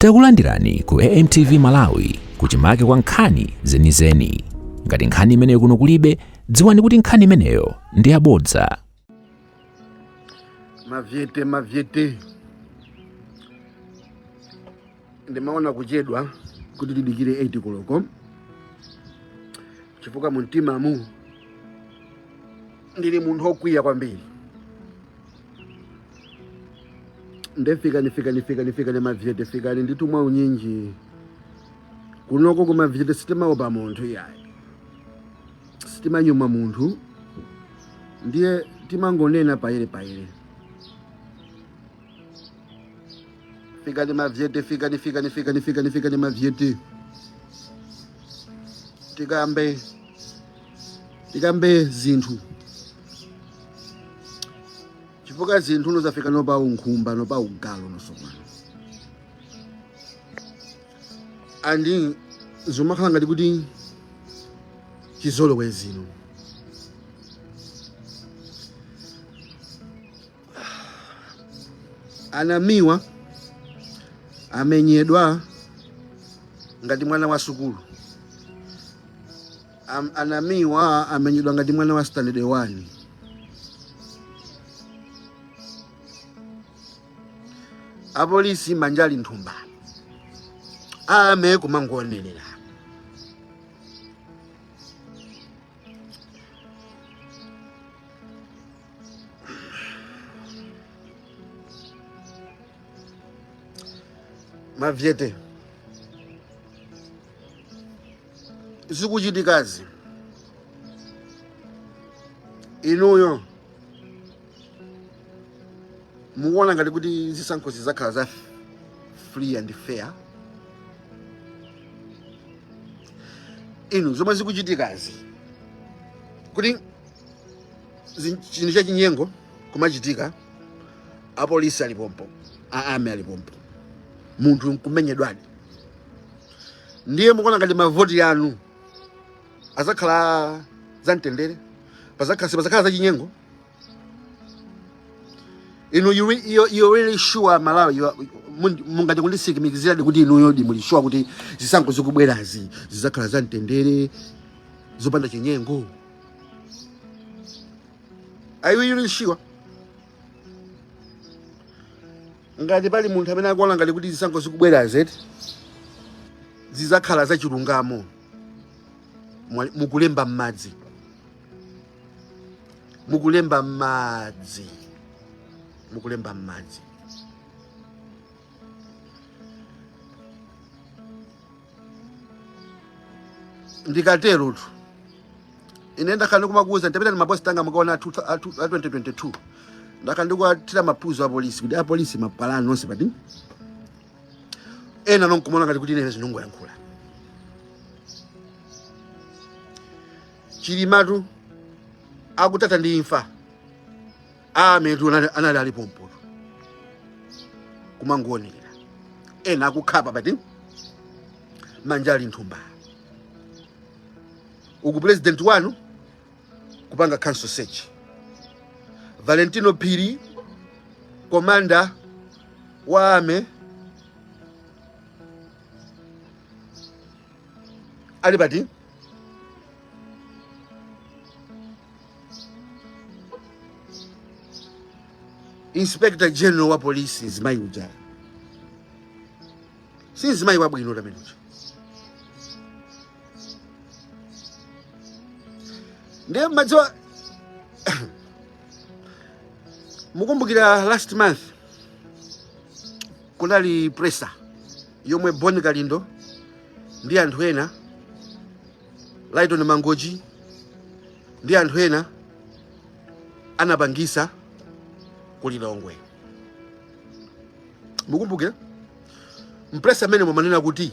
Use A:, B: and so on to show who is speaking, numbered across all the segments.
A: Takulandirani ku AMTV Malawi kuchimake kwa nkhani zenizeni. Ngati nkhani imeneyo kuno kulibe, dziwani kuti nkhani imeneyo ndi yabodza.
B: Mavyete, mavyete, ndimaona kuchedwa kuti tidikire 8 koloko chifukwa mumtimamu ndili munthu okwiya kwambiri. Nde fikani, fikani, fikani, fikani mavyete, fikani ndithu mwa unyinji kunoko kumavyete. Sitimaopa munthu iyayi, sitimanyuma munthu, ndiye timangonena payere payere. Fikani mavyete, fikani, fikani, fikani, fikani, fikani mavyete, tikambe, tikambe zinthu chifukwa zinthu no zafika no pa unkhumba, no pa ugalo nosopano, and zimakhala ngati kuti chizolowezino. Anamiwa amenyedwa ngati mwana wa sukulu. Anamiwa amenyedwa ngati mwana wa standard 1. Apolisi manja ali nthumba, ame kumangoonelera. Mavyete, zikuchitikazi inuyo mukuona ngati kuti zisankho zizakhala za free and fair? Inu, zomwe zikuchitikazi kuti chinthu chachinyengo kumachitika, apolisi alipompo, a army alipompo, munthu nkumenyedwadi, ndiye mukuona ngati mavoti anu azakhala za mtendere? Pazakhala zachinyengo? Inu, you really sure, Malawi, mungati kunditsimikiziradi kuti inuyo di muli sure kuti zisankho zikubwerazi zizakhala za mtendere, zopanda chinyengo? Are you really sure? Ngati pali munthu amene akuona ngati kuti zisankho zikubwerazi zizakhala zachilungamo, mukulemba m'madzi, mukulemba m'madzi, mukulemba m'madzi. Ndikaterotu ine ndakhala ndikumakuuza, ndapita ndi mapost anga, mukaona a 2022, ndakhala ndikuwathira mapuzo apolisi kuti apolisi mapalani nonse pati ena nonkumaona ngati kuti ine zinongoyankhula. Chilimatu akutata ndi imfa, ametu anali alipompoto kumangoonera ena akukhapa pati manja ali nthumba. Uku president wanu kupanga cancel search, Valentino Phiri, commander wa army, ali pati? Inspector General wa polisi, mzimayi uja si mzimayi wabwino tamene uja. Ndiye mmadziwa, mukumbukira last month kunali presser yomwe Bon Kalindo ndi anthu ena, Lyton Mangochi ndi anthu ena, anapangisa ku Lilongwe? Mukumbukira m'presser amene mumanena kuti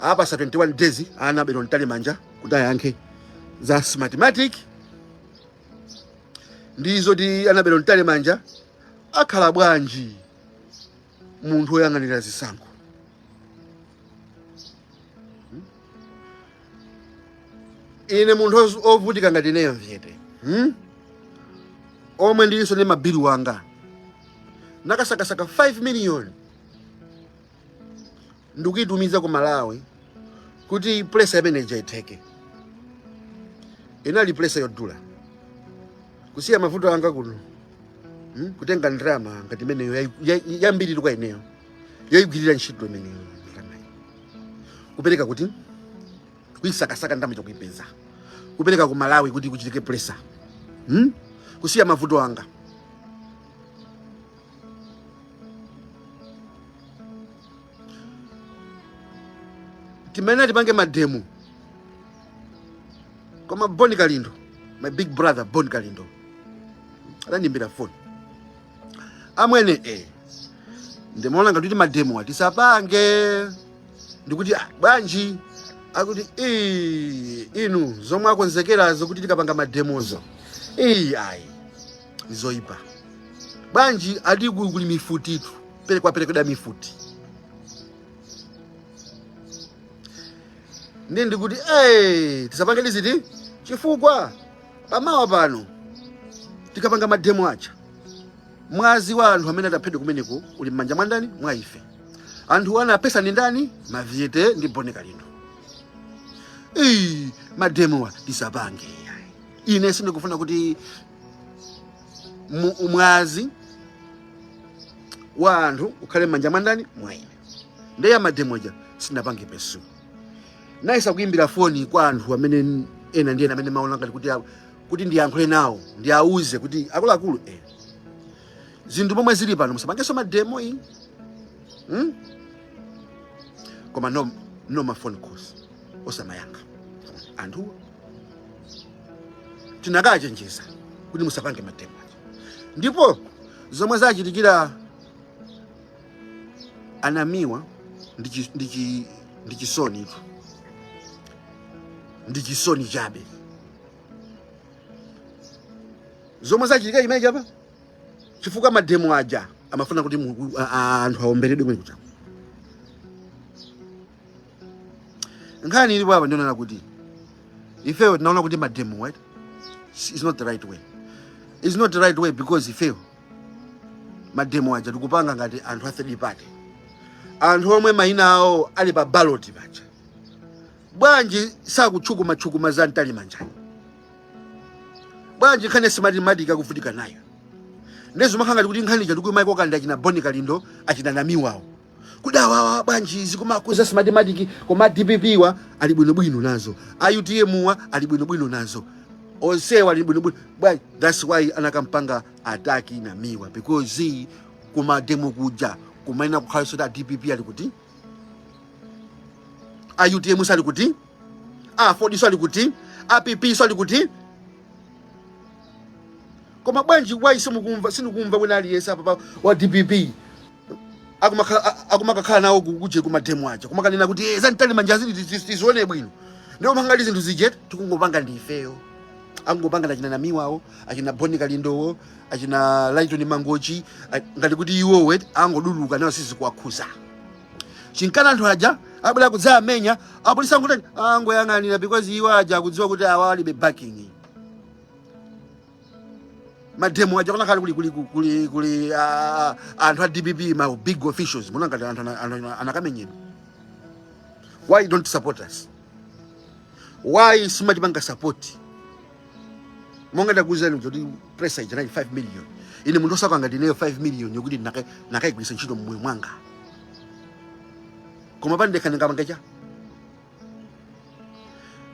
B: apasa 21 days Annabel Mtalimanja kuti ayankhe za Smartmatic, ndizo ti Annabel Mtalimanja akhala bwanji munthu woyang'anira zisankho? Ine munthu ovutika ngati ineyo mvyete, Omwe ndilinso ndi mabilu wanga, nakasakasaka 5 million. Ndikuitumiza ku Malawi kuti pressure imene ija itheke. Inali pressure yodula, kusiya mavuto anga kuno, Kutenga ndalama ngati imeneyo yambiri kwa ineyo, yoyigwirira ntchito imeneyo, ndalamayo kupereka kuti kuyisakasaka ndalama chokuipeza, kupereka ku Malawi kuti kuchitike pressure, Kusiya mavuto anga. Timene tipange mademo, koma Boni Kalindo, my big brother Boni Kalindo, anandiimbira foni, amwene, ndimaona ngati kuti mademo tisapange. Ndikuti, "Ah, bwanji?" Akuti, "Inu zomwe akonzekerazo kuti tikapanga mademozo, ayi, nizoipa." Bwanji? Ati kuli mifutitu, perekwa mifuti. Ndi ndikuti, hey, tisapange liziti chifukwa pamawa pano tikapanga mademo aja, mwazi wa anthu amene ataphedwa kumeneko uli m'manja mwa ndani? Mwa ife. Anthu anapesa ndi ndani? Mavyete ndi Boni Kalindo. Mademowa tisapange. Ine sindikufuna kuti mwazi wa anthu ukhale m'manja mwa ndani? Mwa ine. Ndeya mademo aja sinapange pesu. Naisa kuimbira foni kwa anthu amene ena ndi ena amene maona ngati kuti ndiyankhule nawo, ndiauze kuti akuluakulu, zinthu pomwe zili pano musapangenso mademo iyi, Koma no, no, ma phone calls osamayankha. Anthuwa tinakachenjeza kuti musapange mademo aja, ndipo zomwe zachitikira anamiwa ndi chisoni tu, ndi chisoni chabe zomwe zachitika chimene chapa, chifukwa mademo aja amafuna kuti anthu aomberedwe kumene kuja. Nkhani ilipo apa ndionana kuti ifeyo tinaona kuti mademo, right, is not the right way. It's not the right way because ifeyo mademo aja tikupanga ngati anthu a third party, anthu omwe mayina awo ali pa ballot paja. Bwanji sakutchukumachukuma za Mtalimanja? Bwanji nkhani Smartmatic akuvutika nayo? Ndezimakhala ngati kuti nkhani ija tikuimaiko kandi achina Boni Kalindo, achina Namiwawo kudawawa, bwanji zikumakuza Smartmatic, koma DPP wa ali bwinobwino nazo, a UTM wa ali bwinobwino nazo, onsewa ali bwinobwino bwanji? That's why anakampanga attack Namiwa, because kumademo kuja kumaina kukhalanso a DPP ali kuti, a UTM sali kuti, a Ford sali kuti, a PP sali kuti. Koma bwanji, why simukumva, sindikumva wina aliyense apa wa DPP akumakakhala nawo kuje kumademo aja, kumakanena kuti, "Eh, za Mtalimanja zili tizione bwino." Ndipo mangali zinthu zije tikungopanga ndi ifeyo, angopanga achina Namiwawo, achina Boni Kalindowo, achina Lighton Mangochi, ngati kuti iwowe angoduluka nawo, sizikuwakhuza. Chinkana anthu aja abwera kudzamenya apolisi, angotani, angoyang'anira, because iwo aja akudziwa kuti awa alibe backing. Mademo aja kunakhala kuli anthu a DPP, ma big officials, muna ngati anthu anakamenyedwa. Why you don't support us? Why simatipanga support? Monga ndakuwuzani kuti pressure ija nali 5 million. Ine munthu osaka ngati ineyo, 5 million yokuti nakayigwiritsa ntchito mmoyo mwanga, koma pandekha ndingamanga cha.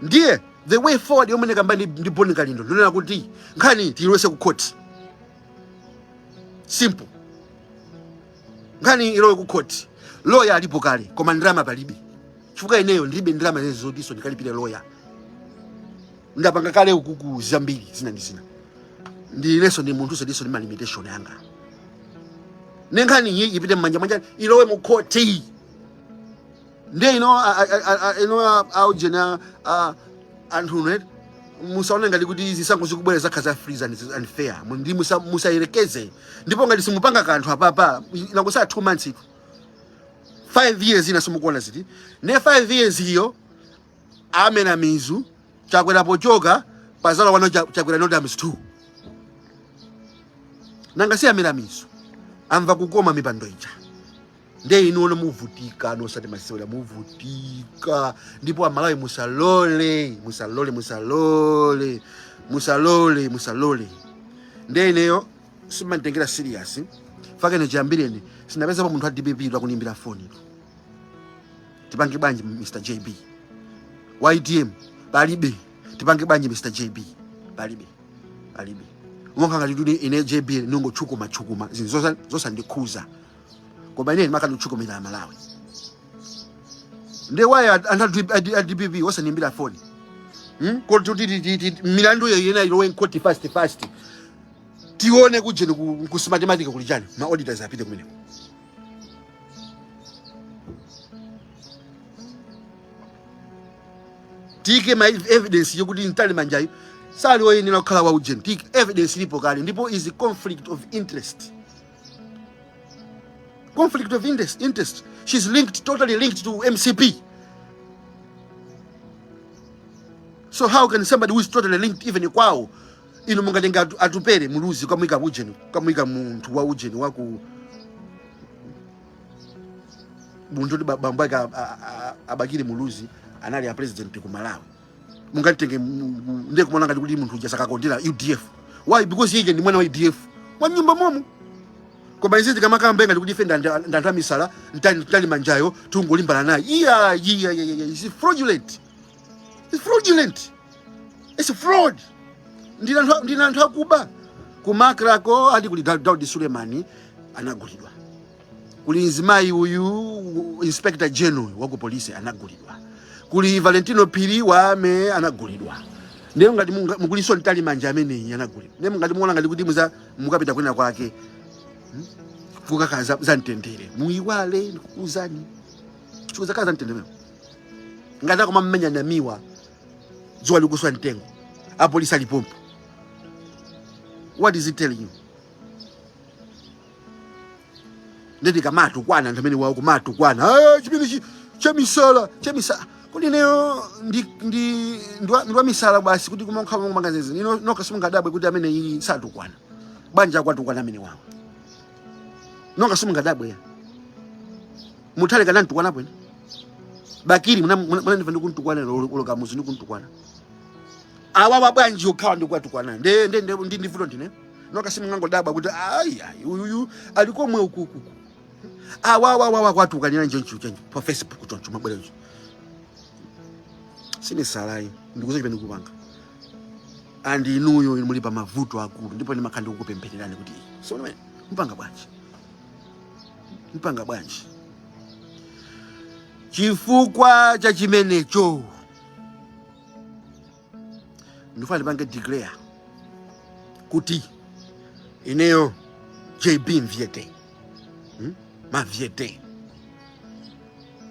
B: Ndiye the way forward yomwe ndikamba ndi Boni Kalindo, ndinena kuti nkhani tiyilowese ku court. Simple, nkhani ilowe ku court. Lawyer alipo kale, koma ndalama palibe, chifukwa ineyo ndilibe ndalama zezi zotiso ndikalipire lawyer. Ndapanga kale ukuku zambiri, zina ndi zina. Ndilenso ndi munthu ndiso ndi ma limitation yanga. Ne nkhani iyi ipite mmanja mwanja, ilowe mu court. Ndiye ino ino aujena anthu ne musaone ngati kuti zisankho zikubwera zakha za free and fair. Ndi musayerekeze. Ndipo ngati simupanga kanthu apapa, inangosala 2 months itu, 5 years ina simukuona ziti. Ne 5 years iyo amena mizu Chakwera pochoka pazala wano Chakwera no times 2. Nanga si amena mizu, amva kukoma mipando ija. Nde inuyo muvutika, nosati masewera, muvutika. Ndipo Amalawi, musalole, musalole, musalole, musalole, musalole. Nde ineyo simanditengera serious fakene chiyambireni sinapezapo munthu a DPP akuniimbira foni, "Tipange bwanji, Mr JB?" Wa UTM palibe, "Tipange bwanji, Mr JB?" Palibe, palibe. Umakhala ngati kuti ine JB ningotchukuma tchukuma zinthu zosandikhuza, koma ine ndimakhala ndikuchukumira Amalawi. Nde why anthu a DPP osandiimbira foni, Kuti milandu iyo yena ilowe mkhoti fast fast, tione kujeni ku Smartmatic kuli chani, ma auditors apite kumeneko. Tike ma evidence yokuti Mtalimanjayo sali woyenera kukhala wa ujeni. Tike evidence ilipo kale, ndipo is conflict of interest, conflict of interest. She's linked, totally linked to MCP. So how can somebody who is totally linked, even kwawo inu mungatenga Atupele Muluzi kamwika ujeni, kamwika munthu wa ujeni waku munthu kuti bambo ake a Bakili Muluzi anali a president ku Malawi, mungatenge ndiye kumaona ngati kuti munthu uja sakakondera UDF? Why? Because iye ndi mwana wa UDF wa nyumba momo. Koma izi tikamakamba ngati kuti ife ndi anthu amisala, Mtalimanjayo tungolimbana naye. Iya, iya, iya, iya, it's fraudulent, it's fraudulent, it's fraud. Ndina anthu akuba kumakrako ati kuli Daudi Sulemani anagulidwa, kuli mzimayi uyu Inspector General wa ku polisi anagulidwa, kuli Valentino Phiri wame anagulidwa. Ndiye ngati mukuliso Mtalimanja ameneyi anagulidwa, ndiye ngati muona ngati kuti muza mukapita kwina kwake, Kukakhala za mtendere, muyiwale. Ndikukuuzani, sikuzakhala za mtendere. Ngati akoma mmenya Namiwa dzuwa likuswa mtengo, apolisi alipompo, what is it telling you? Ndeti kamatukwana anthu amene wawo kumatukwana, "Ah, chimene chamisala, chamisala." Kodi ineyo ndi wamisala basi kuti kumakhala kumangazezi ino? Nokha simungadabwe kuti amene iyi satukwana banja akwatukwana amene wawo. Nokha simungadabwe. Muthale kana ntukwana bwene Bakili munandimva ndikuntukwana, ulokamuzi ndikuntukwana awawa bwanji okhawa ndikwatukwana nde nde nde ndi ndivuto ndine. Nokha simungangodabwa kuti ayi ayi, uyuyu alikomwe ukukuku awawawawa kwatukanira njenchu chenchu pa Facebook choncho mabwerezo. Simisalayi, ndikuza chimene ndikupanga. And inuyo inu muli pa mavuto akulu, ndipo ndimakhala ndikukupemphererani kuti so mpanga bwanji, mpanga bwanji. Chifukwa cha chimenecho ndifuna ndipange declare kuti ineyo JB Mvyete, Mavyete,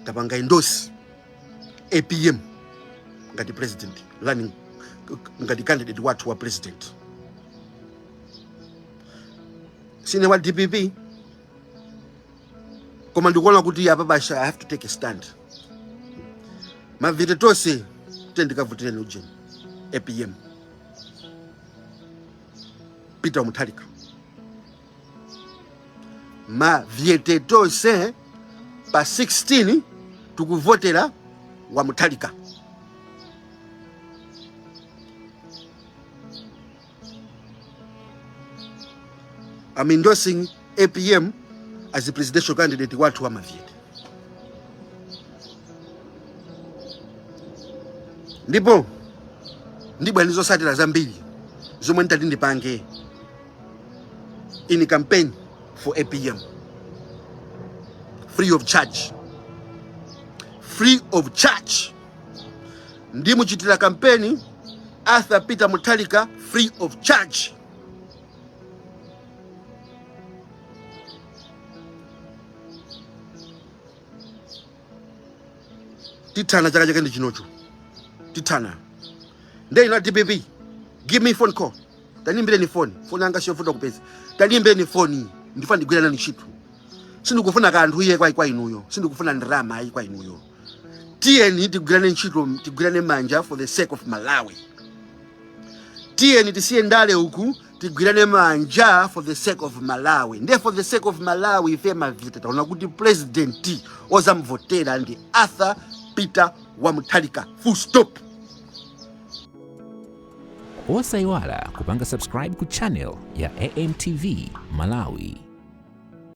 B: tapanga endorse APM ngati president running, ngati candidate wathu wa president. Sine wa DPP, koma ndikuona kuti apa basha I have to take a stand. Mavyete tonse tiye ndikavotereni ujeni APM, Peter Mutharika. Mavyete tonse pa 16 tikuvotera wa Mutharika. I'm endorsing APM as the presidential candidate wathu wa Mavyete. Ndipo ndibwera ndi zotsatira zambiri zomwe nditati ndipange in campaign for APM free of charge, free of charge. Ndimuchitira kampeni Arthur Peter Mutharika free of charge. Tithana chaka chake ndi chinocho, tithana. Nde inu a DPP, give me phone call, tandiimbireni foni. Foni yanga siyovuta kupeza, tandiimbireni foni, ndifuna ndigwire nanu ntchito. Sindikufuna kanthu iye kwa inuyo, sindikufuna ndalama ayi kwa inuyo. Tiyeni tigwirane ntchito, tigwirane manja for the sake of Malawi. Tiyeni tisiye ndale uku, Tigwirane manja for the sake of Malawi. Ndiye for the sake of Malawi, ife mavita taona kuti president ozamvotera ndi Arthur Peter Wamutharika, full stop.
A: Osayiwala kupanga subscribe ku channel ya AMTV Malawi.